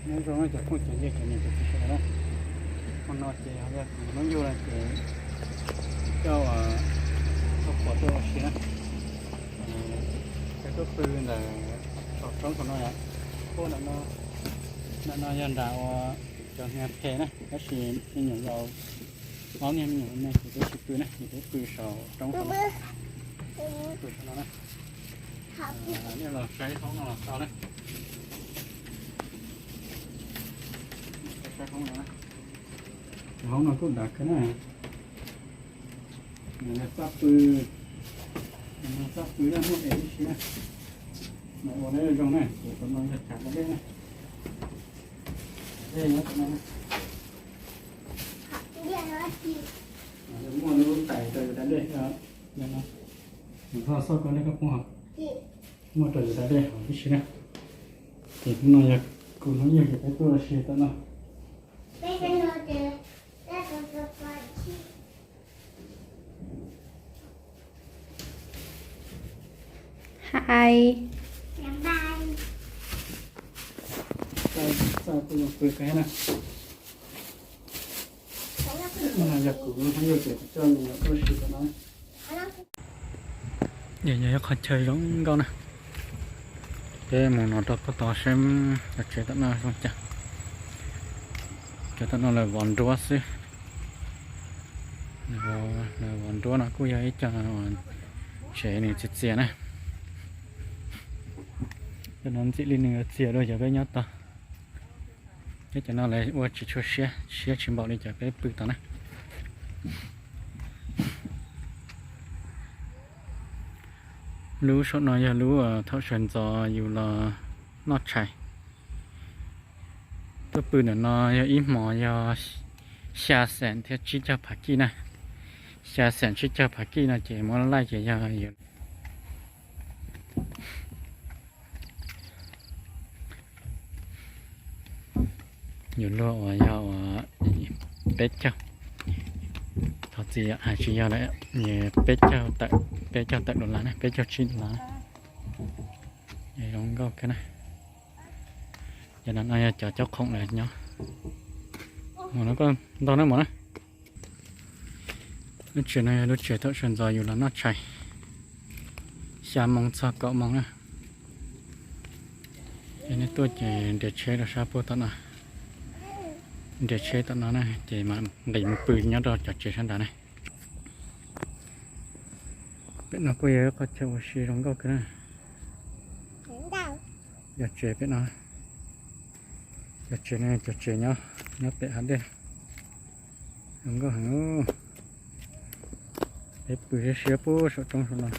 Nyob zoo cov phooj cov ywg cov niam cov txiv sawv daws na, hmo no ces yog kuv hnub yug no ces coj txoj phuam tuaj ua si na. Peb tuaj pw ntawm saum roob saum no yom. Pub ntawm no, ntawm no yog nram ua cov hniav phem na, tab sis me nyuam yaus, ob niag me nyuam me ces peb tsis pw na, ces peb pw saum roob saum no, pw saum no na. Nej los saib hoob no los tau na. Saib hoob no na. Cov hoob no kuj dav kawg na. Nws txaj pw, nws txaj pw na, muaj ev tib si na. Nws ua dab zoo na, ces tom no yog chav da dej na. Chav dej nyob tom no na. Muaj lub tais rau yus da dej thiab. Nws txoj xoj koj dej koj poob hauv, muaj rau yus da dej hauv tib si na. Ces hnub no yog kuv hnub yug ces peb tuaj ua si tom no. Hais. Txawj kuj zoo pw kawg na. Yog kuv hnub yug ces kuv coj me nyuam tuaj ua si tom no. Yog ib qhov chaw zoo nkauj na. Peb mus no rau puag tod seb cov tsev tom no zoo cas. Cov tom no lawv vov nruab xwb. Lawv vov nruab no kuj yog ib co tsev nws txias txias na. Cov no ntxim li nws yuav txias dua cov peb nyob tod. Thiab cov no lawv ua tsis tshua siab, siab tsis npaum li cov peb pw tod na. Lub saum no yog lub thaum sawv ntxov yus los noj tshais. Tuaj pw ntawm no yog ib hmos yog xya xees thiab tsib caug phav kij na. Xya xees tsib caug phav kij no ces muab laij ces yog yus yus luag uas yog uas peb caug, thov txim hais tsis yog lawm, peb caug tawm, peb caug tawm dollar na, peb caug tsib dollar na. Zoo nkauj kawg na. Cov no no yog cov caub khoom lawv nyob. Mus no koj ntaug na mus na. Lub tsev no yog lub tsev thaum sawv ntxov yus los noj tshais, xya moo txog kaum moo na. Ces nej tuaj ces nres tsheb rau sab puag tom no, nres tsheb tom no na ces mam nqis mus pw nyob rau cov tsev sab nrad na. Pem no kuj yog ib qhov chaw ua si zoo nkauj kawg na. Cov tsev pem no, cov tsev no cov tsev nyob, nyob pem hav dej, zoo nkauj heev. Peb pw siab siab puag saum roob saum no.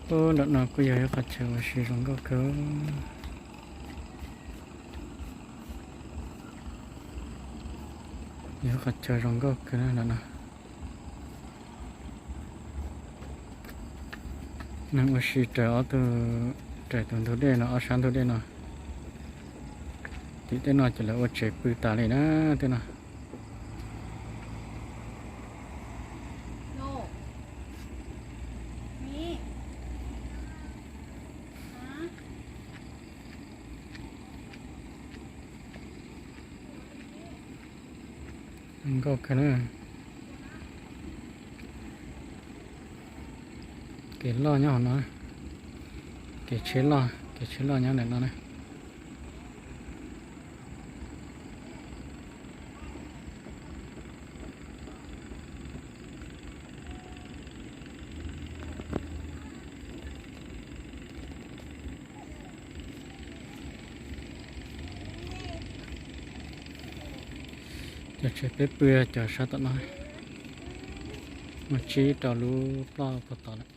Puag nram no kuj yog ib qhov chaw ua si zoo nkauj kawg. Yog qhov chaw zoo nkauj kawg na no. Neeg ua si raws ob tug, raws tus ntug dej no, ob sab ntug dej no. Tim tej no ces lawv ua tsev pw tas li na, tej no. Zoo nkauj kawg na. Kev loj nyob hauv no, kev tsheb loj, kev tsheb loj nyob ntawm no na. Cov tsev peb pw cov sab tom no, muaj tsib rau lub ploj puag tod lawm.